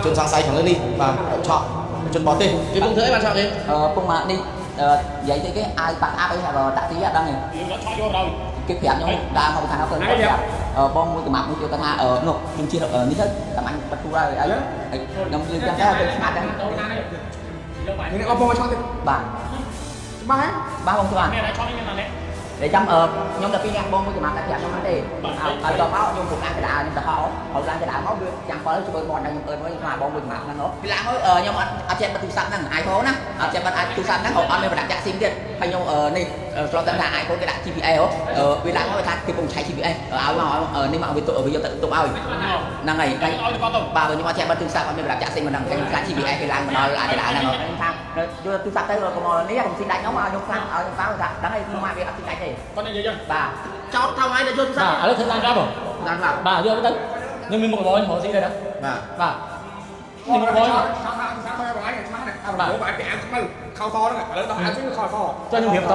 ជនសង្ស័យខាងលើនេះបាទឆក់ជនបរទេសគេពងធ្វើអីបានឆក់គេ ពងមកនេះនិយាយទៅគេអាយបាក់អាប់អីដាក់ទីអត់ដឹងទេ ឆក់យកដល់ គេប្រាប់ខ្ញុំដើរមកខាងនោះទៅប្រាប់បងមួយកម្មាប់មួយទៀតគាត់ថានោះខ្ញុំជិះនេះទៅតាមអញបាត់ទូហើយអីខ្ញុំលឺចឹងទៅស្ងាត់ហ្នឹង នេះបងមកឆក់ទៀត បាទ ច្បាស់ហ៎ បាទបងច្បាស់ នេះឆក់នេះមានណា để chăm nhóm tập pin bom cái mặt là nhóm thế ở đó máu nhóm cục ăn cái đá nhóm ta họ họ làm cái đá máu chẳng có chơi bọn đang ơn với mà bom cái mặt nó thì làm nhóm ăn chén bậtទូរស័ព្ទហ្នឹង iPhone ណាអត់ចេះបាត់ទូរស័ព្ទហ្នឹងអត់មានប្រដាក់ចាក់ស៊ីមទៀតហើយខ្ញុំនេះធ្លាប់ដឹងថា iPhone គេដាក់ GPS ហ៎វាឡើងមកថាគេពងឆែក GPS ឲ្យមកនេះមកវាទុកវាយកទៅទុកឲ្យហ្នឹងហើយបាទខ្ញុំអត់ចេះបាត់ទូរស័ព្ទអត់មានប្រដាក់ចាក់ស៊ីមហ្នឹងខ្ញុំខ្លាច GPS គេឡើងមកដល់អាកដាហ្នឹងខ្ញុំថាយកទូរស័ព្ទទៅកុំនេះកុំស៊ីដាច់ខ្ញុំឲ្យខ្ញុំខ្លាំងឲ្យខ្ញុំប៉ៅថាដឹងហើយខ្ញុំមកវាអត់ស៊ីដាច់ទេ គាត់និយាយចឹង បាទ ចោតថាឲ្យតែយកទូរស័ព្ទ បាទឥឡូវធ្វើតាមច្បាប់ហ៎ តាមច្បាប់ បាទយកទៅខ្ញុំមានមុខរបរខ្ញុំរកស៊ីដែរណា បាទ បាទមានមុខរបរ ឆក់ឆក់ឆក់បងឯងច្បាស់ណាស់បងឯងពាក់អាវខ្មៅខោសហ្នឹងឥឡូវដល់អាវជិះខោស ចុះខ្ញុំរៀបត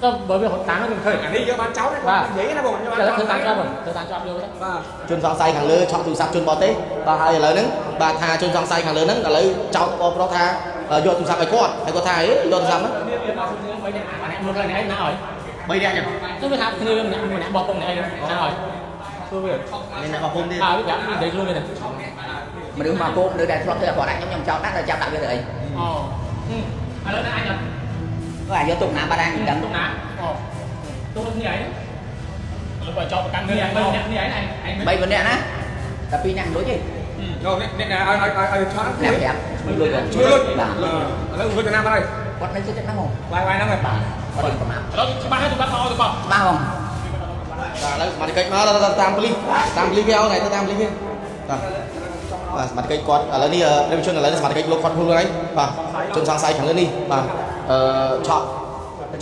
ទៅបើវារត់តាមខ្ញុំឃើញ អានេះយកបានចោលណានិយាយណាបងយកបាន ធ្វើតាមច្បាប់ធ្វើតាមច្បាប់យកទៅ បាទ ជនសង្ស័យខាងលើឆក់ទូរស័ព្ទជនបរទេសបាទហើយឥឡូវហ្នឹងបាទថាជនសង្ស័យខាងលើហ្នឹងឥឡូវចោតបងប្រុសថាយកទូរស័ព្ទឲ្យគាត់ហើយគាត់ថាអីយកទូរស័ព្ទហ្នឹង មកឡើងនេះណាអើយ 3នាក់ចឹង ទៅវាថាគ្នាម្នាក់ម្នាក់បោះពុំនេះអីណាអើយធ្វើវា មានអ្នកបោះពុំទៀត បាទវាប្រាប់និយាយខ្លួនវា មនុស្សមកគោមនុស្សដែលធ្លាប់ធ្វើអបដាក់ខ្ញុំខ្ញុំចោតដាក់ដល់ចាប់ដាក់វាទៅអី អូឥឡូវណាអញ អើយកទុកណាបាត់អញដឹង ទុកណាអូទុកនេះអីឥឡូវបើចោតប្រកាន់នេះអ្នកនេះអីឯង 3 4នាក់ណាតែ2នាក់លួចទេ នោះអ្នកណាឲ្យឲ្យឲ្យឆក់ អ្នកប្រាប់លួច ជួយលួច បាទ ឥឡូវលួចទៅណាបាត់ហើយ គាត់នៅចិត្តហ្នឹងហ្មង វាយវាយហ្នឹងហើយ បាទគាត់ប្រមាថ ឥឡូវច្បាស់ហើយទៅបាត់មកឲ្យទៅបាត់ ច្បាស់ហ្មង បាទឥឡូវសមត្ថកិច្ចមកតាមប៉ូលីសតាមប៉ូលីសគេឲ្យថ្ងៃទៅតាមប៉ូលីសគេបាទបាទសមត្ថកិច្ចគាត់ឥឡូវនេះប្រជាជនឥឡូវនេះសមត្ថកិច្ចលោកគាត់ខ្លួនហើយបាទជនសង្ស័យខាងលើនេះបាទឆក់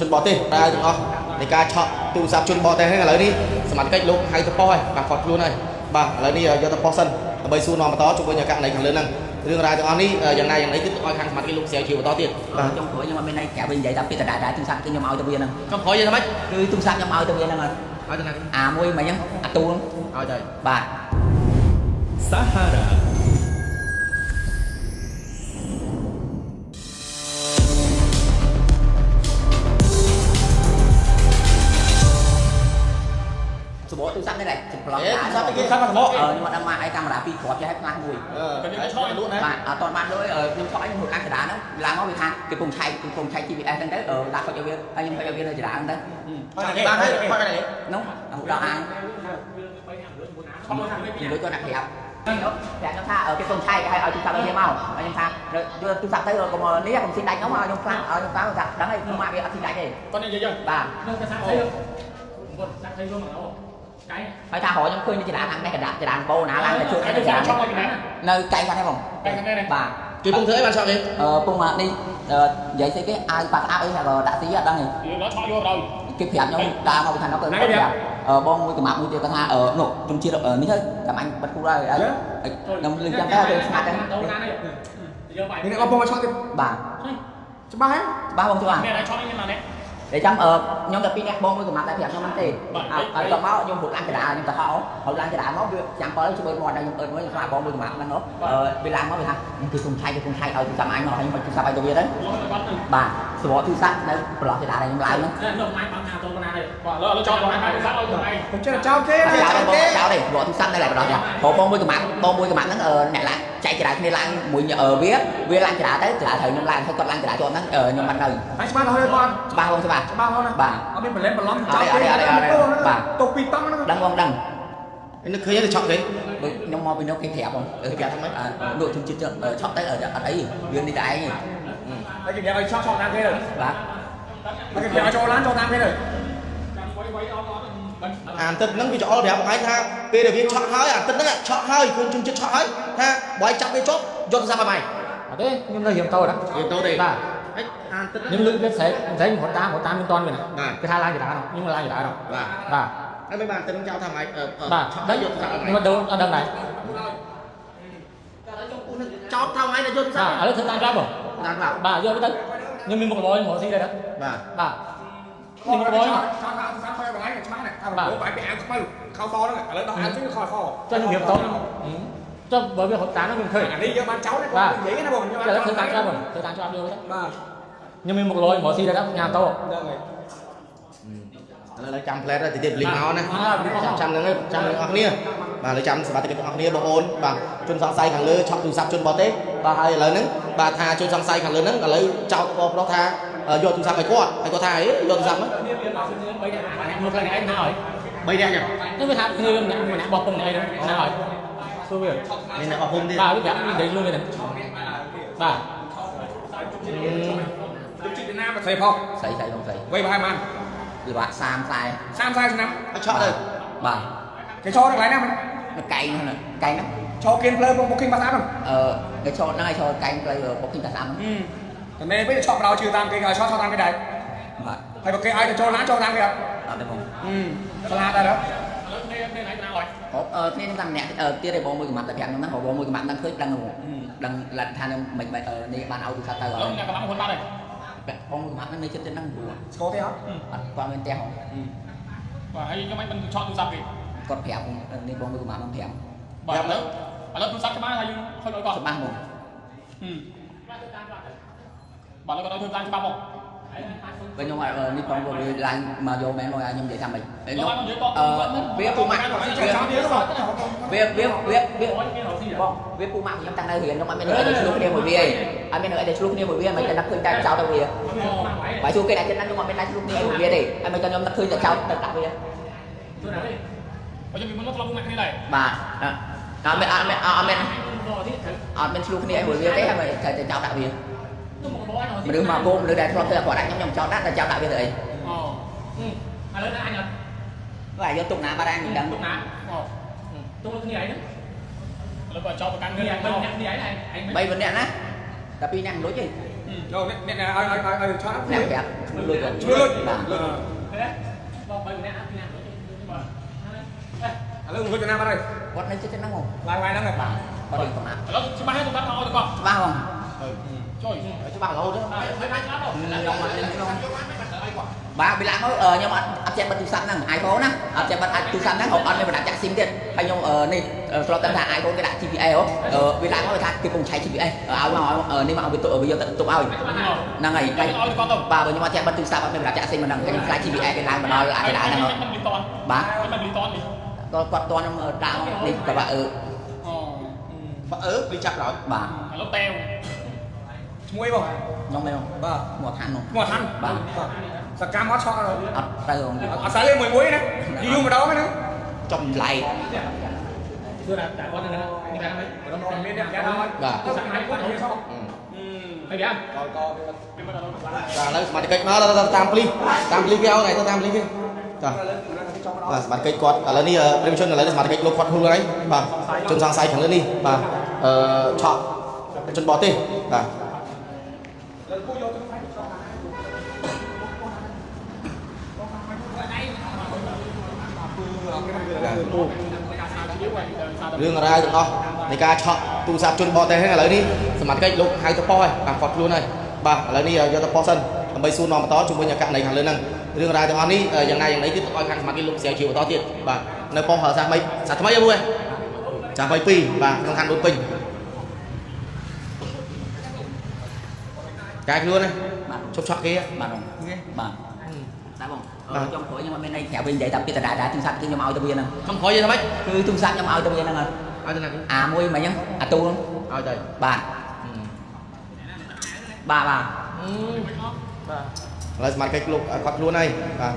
ជនបរទេសតែទាំងអស់នៃការឆក់ទូរស័ព្ទជនបរទេសហ្នឹងឥឡូវនេះសមត្ថកិច្ចលោកហៅទៅប៉ុស្តិ៍ហើយបាទគាត់ខ្លួនហើយបាទឥឡូវនេះយកទៅប៉ុស្តិ៍សិនដើម្បីសួរនាំបន្តជុំវិញករណីខាងលើហ្នឹងរឿងរ៉ាវទាំងអស់នេះយ៉ាងណាយ៉ាងណីគឺឲ្យខាងសមត្ថកិច្ចលោកស្រាវជ្រាវបន្តទៀតបាទ ចុងក្រោយខ្ញុំអត់មានអីក្រៅវិញនិយាយតែពីដដែលទូរស័ព្ទគឺខ្ញុំឲ្យទៅវាហ្នឹង ចុងក្រោយយ៉ាងម៉េច គឺទូរស័ព្ទខ្ញុំឲ្យទៅវាហ្នឹង ឲ្យទៅណា អាមួយមិញហ្នឹងអាទូហ្នឹង ឲ្យទៅ បាទ Sahara សបកទូរស័ព្ទនេះដែរប្រឡង អេទូរស័ព្ទគេ ឆក់មក ខ្ញុំអត់ដឹងមកអីកាមេរ៉ាពីរគ្រាប់ចេះឲ្យផ្លាស់មួយ អឺឆក់លក់ណា បាទអត់តបានលុយខ្ញុំឆក់ខ្ញុំហូតឡើងកដាហ្នឹងឡើងមកវាថាគេពងឆែកគេពងឆែក GPS ហ្នឹងទៅដាក់ខុចឲ្យវាហើយខ្ញុំខុចឲ្យវានៅចរាហ្នឹងទៅ បានហើយខុចកន្លែងនេះ នោះដល់អាងលុយគាត់ដាក់ប្រាប់ខ្ញុំប្រាប់ខ្ញុំថាគេពងឆែកឲ្យឲ្យទូរស័ព្ទឲ្យវាមកហើយខ្ញុំថាយកទូរស័ព្ទទៅកុំនេះកុំស៊ីដាច់ខ្ញុំឲ្យខ្ញុំខ្លាំងឲ្យខ្ញុំប៉ៅថាដឹងហើយខ្ញុំមកវាអត់ស៊ីដាច់ទេ គាត់និយាយចឹង បាទ នឹងទៅសាក់ស្អីគាត់សាក់ស្អីយកមកអូកែ ហើយថារកខ្ញុំឃើញនៅចរាខាងនេះកដាចរាបោណាឡើងទៅជួប ទៅ ចរា ឆក់មកពីណា នៅកែងគាត់ហ្នឹងហ្មង កែងខាងនេះ បាទ គេពងធ្វើអីបានឆក់គេ ពងមកនេះនិយាយស្អីគេអាយបាក់អាប់អីដាក់ទីអត់ដឹងទេ យកឆក់យកដល់ គេប្រាប់ខ្ញុំដើរមកពីខាងនោះទៅប្រាប់បងមួយកម្មាប់មួយទៀតគាត់ថានោះខ្ញុំជិះនេះទៅតាមអញបាត់គូហើយខ្ញុំលឺចឹងទៅទៅស្ងាត់ហ្នឹង យកបាយ នេះបងមកឆក់ទៀត បាទ ច្បាស់ហ៎ ច្បាស់បងច្បាស់ នេះឆក់នេះមានណានេះ để chăm nhóm tập pin bom với mặt tại phiệt nhóm ăn tiền ở trong máu nhóm hụt ăn cái đá nhóm ta họ hụt ăn cái đá máu chẳng có chơi mòn đang ơn với mà bom với mặt nó bị làm nó bị hả thì cùng thay ở tầm anh mà anh mà sao anh tôi biết đấy bà số thứ sắc đấy bỏ cái đá này nhóm lại nữa បាទឥឡូវចោតបងឯងសាក់ឲ្យបងឯង ខ្ញុំចេះតែចោលគេ cháu đây bỏ thứ sắc đây lại bỏ ra bom với cái mặt bom với cái mặt nó nè lại chạy cái đá kia lang mũi vía vía lang cái đá tới cái đá thời nhóm lang thôi còn lang cái đá cho nó nhóm bắt đầu ហើយច្បាស់ហើយបង ba không ba ច្បាស់ហើយណា បាទ អត់មានប្រឡែមប្រឡំចោល អត់ គេ ទេអត់ទេបាទ ទុកពីតង់ហ្នឹង đăng không đăng នឹកឃើញទៅឆក់គេ ដូចខ្ញុំមកពីនោះគេប្រាប់ហ្មងគេប្រាប់ថាម៉េចលក់ជំជិតឆក់ទៅអត់អីវានេះតែឯង ហើយគេនិយាយឲ្យឆក់ឆក់តាមគេទៅ បាទ ហើយគេនិយាយឲ្យចូលឡានចូលតាមគេទៅ អានទឹកហ្នឹងវាច្អល់ប្រាប់បងឯងថាពេលដែលវាឆក់ហើយអាទឹកហ្នឹងឆក់ហើយឃើញជនជាតិឆក់ហើយថាបើឲ្យចាប់វាជាប់យកទូរស័ព្ទឲ្យម៉េច អត់ទេខ្ញុំនៅរៀមតោណា រៀមតោទេ បាទ ហើយអានទឹក ខ្ញុំលឺវាស្រែកស្រែករត់តាមរត់តាមមិនតាន់វិញ បាទ គេថាឡើងចរាខ្ញុំឡើងចរា បាទ បាទ ហើយមិនបានទឹកហ្នឹងចោលថាម៉េច បាទ ឆក់ហើយយកទូរស័ព្ទឲ្យ ខ្ញុំអត់ដឹងអត់ដឹងដែរ ចោលថាម៉េចតែយកទូរស័ព្ទ បាទឥឡូវធ្វើតាមច្បាប់ហ៎ តាមច្បាប់ បាទយកទៅខ្ញុំមានមុខរបរខ្ញុំរកស៊ីដែរណា បាទ បាទមានមុខរបរ ឆក់ឆក់ឆក់បងឯងច្បាស់ណាស់ថាបងឯងពាក់អាវខ្មៅខោសហ្នឹងឥឡូវដល់អាវជិះខោស ចុះខ្ញុំរៀបតោ ចុះបើវារត់តាមហ្នឹងវាមិនឃើញ អានេះយើងបានចោលគាត់និយាយណាបងខ្ញុំបាន ចោលធ្វើតាមច្បាប់ធ្វើតាមច្បាប់យកទៅ បាទ ខ្ញុំមានមុខលយមកស៊ីដែរញ៉ាំតោ ហ្នឹងហើយ ឥឡូវចាំផ្លែតទៅទៀតលីមកណាចាំចាំហ្នឹងចាំនឹងអស់គ្នាបាទឥឡូវចាំសមាជិកទាំងអស់គ្នាបងអូនបាទជនសង្ស័យខាងលើឆក់ទូរស័ព្ទជនបរទេសបាទហើយឥឡូវហ្នឹងបាទថាជនសង្ស័យខាងលើហ្នឹងឥឡូវចោទបងប្រុសថាយកទូរស័ព្ទឲ្យគាត់ហើយគាត់ថាអីយកទូរស័ព្ទហ្នឹង មើលផ្លែឯងណាហើយ 3នាក់ចឹង នេះវាថាគ្នាម្នាក់ម្នាក់បោះពុំឯងណាហើយសួរវា មានអ្នកបោះពុំទៀត បាទវាប្រាប់និយាយខ្លួនវាហ្នឹងបាទ ជិះណាមកស្រីផង ស្រីស្រីបងស្រី វ័យប្រហែលប៉ុន្ លបាក់30 40 មាន30 40ឆ្នាំ ឆក់ទៅ បាទ គេឆោនៅកន្លែងណា នៅកែងហ្នឹងកែងហ្នឹង ឆោគៀនផ្លូវបុកគៀនបាសាហ្នឹង អឺគេឆោហ្នឹងឲ្យឆោកែងផ្លូវបុកគៀនបាសាហ្នឹង តែនេះពេលឆក់បដៅជឿតាមគេឲ្យឆោឆោតាមគេដែរ បាទ ហើយបើគេឲ្យទៅចូលណាចូលតាមគេអត់ អត់ទេបង ឆ្លាតដែរ ឥឡូវគ្នាគ្នាឯងណាហើយ អឺគ្នាខ្ញុំតាមម្នាក់ទៀតឯបងមួយកម្មាត់តែប្រាប់ខ្ញុំហ្នឹងបងមួយកម្មាត់ហ្នឹងឃើញដឹងដឹងលទ្ធថាខ្ញុំមិននេះបានឲ្យទូរស័ព្ទទៅហើយ ឥឡូវអ្នកកម្មាត់ខ្លួនបាត់ហើយ បងមួយកម្មាត់ហ្នឹងនៅចិត្តចិត្តហ្នឹងព្រោះ ស្គាល់ទេអត់ អត់គាត់មានផ្ទះហ៎ បាទហើយខ្ញុំឯងមិនឆក់ទូរស័ព្ទគេ គាត់ប្រាប់នេះបងមួយកម្មាត់ហ្នឹងប្រាប់ បាទឥឡូវឥឡូវទូរស័ព្ទច្បាស់ហើយយើងខូចឲ្យគាត់ ច្បាស់ហ្មង បាទឥឡូវគាត់ឲ្យធ្វើតាមច្បាប់មក បើខ្ញុំនេះបងវាឡើងមកយកមែនមកឲ្យខ្ញុំនិយាយថាម៉េចខ្ញុំអឺវាពូម៉ាក់វាវាវាវាបងវាពូម៉ាក់ខ្ញុំតាំងនៅរៀនខ្ញុំអត់មានអីទៅឆ្លោះគ្នាមួយវាឯងអត់មានអីទៅឆ្លោះគ្នាមួយវាមិនតែនឹកឃើញតែចោលទៅវាបើជួគេដាក់ចិត្តហ្នឹងខ្ញុំអត់មានដែរឆ្លោះគ្នាមួយវាទេហើយមិនតែខ្ញុំនឹកឃើញតែចោលទៅដាក់វា ទូណាទេបើខ្ញុំពីមុនមកធ្លាប់ពូម៉ាក់គ្នាដែរ បាទអត់មានអត់មានអត់មានអត់មានឆ្លោះគ្នាអីមួយវាទេហើយតែចោលដាក់វាមនុស្សមកគោមនុស្សដែលធ្លាប់ធ្វើអាក្រក់ដាក់ខ្ញុំខ្ញុំចោលដាក់តែចោលដាក់វាទៅអី អូឥឡូវណាអញអត់ បាទយកទុកណាបាត់អញមិនដឹង ទុកណាអូទុកគ្នាឯងហ្នឹងឥឡូវបើចោលប្រកាន់គ្នាឯងអ្នកគ្នាឯងឯង 3 4នាក់ណាតែ2នាក់មិនលួចទេ យកអ្នកឲ្យឲ្យឲ្យឆក់ អ្នកប្រាប់ឈ្មោះលួច ឈ្មោះលួច បាទ បង3 4នាក់2នាក់លួចបាទ ឥឡូវលួចទៅណាបាត់ហើយ គាត់នៅចិត្តហ្នឹងហ្មង ឡើងឡើងហ្នឹង បាទគាត់រៀនកំអាប់ ឥឡូវច្បាស់ហើយទៅបាត់មកឲ្យទៅគាត់ ច្បាស់ហ្មង ជួយ ច្បាស់រហូត ខ្ញុំអត់ខ្ញុំបាទពេលឡើងមកខ្ញុំអត់អត់ចេះបិទទូរស័ព្ទហ្នឹង iPhone ណាអត់ចេះបិទទូរស័ព្ទហ្នឹងអត់មានបណ្ដាចាក់ស៊ីមទៀតហើយខ្ញុំនេះធ្លាប់ដឹងថា iPhone គេដាក់ GPS ហ៎វាឡើងមកថាគេពងឆែក GPS ឲ្យមកនេះមកឲ្យវាទុកវាយកទៅទុកឲ្យហ្នឹងហើយ ឲ្យទៅគាត់ទៅ បាទបើខ្ញុំអត់ចេះបិទទូរស័ព្ទអត់មានបណ្ដាចាក់ស៊ីមហ្នឹងខ្ញុំខ្លាច GPS គេឡើងមកដល់អាកណ្ដាលហ្នឹង មិនលីតន បាទ មិនលីតននេះ គាត់គាត់តន់ខ្ញុំដាក់នេះក៏បាទអឺ អូ បាទអឺលីចាប់ក្រោយ បាទ ឥឡូវតែវ ឈ្មោះអីបង ខ្ញុំមែន បាទ មកឋាននោះ ឈ្មោះឋាន បាទ សកម្មអត់ឆក់ អត់ទៅ អត់ស្អីទេមួយមួយណាយូរយូរម្ដងណា ចំឡៃ គឺថាតែគាត់ហ្នឹងនេះថាម៉េច មានអ្នកយ៉ាងអត់ បាទ ទៅសាក់ឲ្យគាត់ឆក់ ហើយវា កក បាទឥឡូវសមាជិកមកតាមប៉ូលីសតាមប៉ូលីសគេឲ្យទៅតាមប៉ូលីសគេចាបាទសមាជិកគាត់ឥឡូវនេះប្រិមជនឥឡូវសមាជិកលោកគាត់ខ្លួនហើយបាទជនសង្ស័យខាងលើនេះបាទអឺឆក់ជនបរទេសបាទរឿងរ៉ាវទាំងអស់នៃការឆក់ទូរស័ព្ទជនបរទេសហ្នឹងឥឡូវនេះសមត្ថកិច្ចលោកហៅទៅប៉ុស្តិ៍ហើយបាទគាត់ខ្លួនហើយបាទឥឡូវនេះយកទៅប៉ុស្តិ៍សិនដើម្បីសួរនាំបន្តជំវិញករណីខាងលើហ្នឹងរឿងរ៉ាវទាំងអស់នេះយ៉ាងណាយ៉ាងណីទៀតឲ្យខាងសមត្ថកិច្ចលោកស្រាវជ្រាវបន្តទៀតបាទនៅប៉ុស្តិ៍សាថ្មីសាថ្មីហ៎ពូសាថ្មី2បាទក្នុងខណ្ឌដូនពេញកាយខ្លួនណា បាទ ជប់ឆក់គេ បាទបងបាទតែបងចុងក្រោយខ្ញុំអត់មានអីប្រាប់វិញនិយាយតែពីតដាដាទូរស័ព្ទគឺខ្ញុំឲ្យទៅវាហ្នឹង ចុងក្រោយយល់ថាម៉េច គឺទូរស័ព្ទខ្ញុំឲ្យទៅវាហ្នឹង ឲ្យទៅណា អាមួយមិញហ្នឹងអាទូហ្នឹង ឲ្យទៅ បាទបាទបាទ ឥឡូវសមាជិកលោកគាត់ខ្លួនហើយបាទ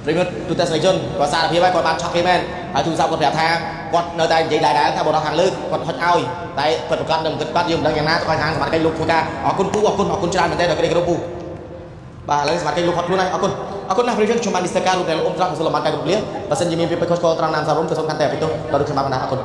ប្រិមត្តទូទាំងសេរីជនគាត់សារភាពហើយគាត់បានឆក់គេមែនហើយទូរស័ព្ទគាត់ប្រាប់ថាគាត់នៅតែនិយាយដែរថាបរិសុទ្ធខាងលើគាត់ហុចឲ្យតែពិតប្រកបនឹងគិតបាត់យើងមិនដឹងយ៉ាងណាទៅឲ្យខាងសមាជិកលោកធ្វើការអរគុណពូអរគុណអរគុណច្រើនមែនទែនដល់ក្តីគោរពពូបាទឥឡូវសមាជិកលោកគាត់ខ្លួនហើយអរគុណអរគុណណាស់ប្រិយជនខ្ញុំបាននេះសការរូបដែលលោកអ៊ំត្រង់កុសលបានកាយគ្រប់លាបើសិនជាមានពាក្យពេចន៍ខុសឆ្គងត្រង់ណាមសាររំក៏សូមកាន់តែពិទោសដល់លោកខ្ញុំបានបណ្ដាអរគុណ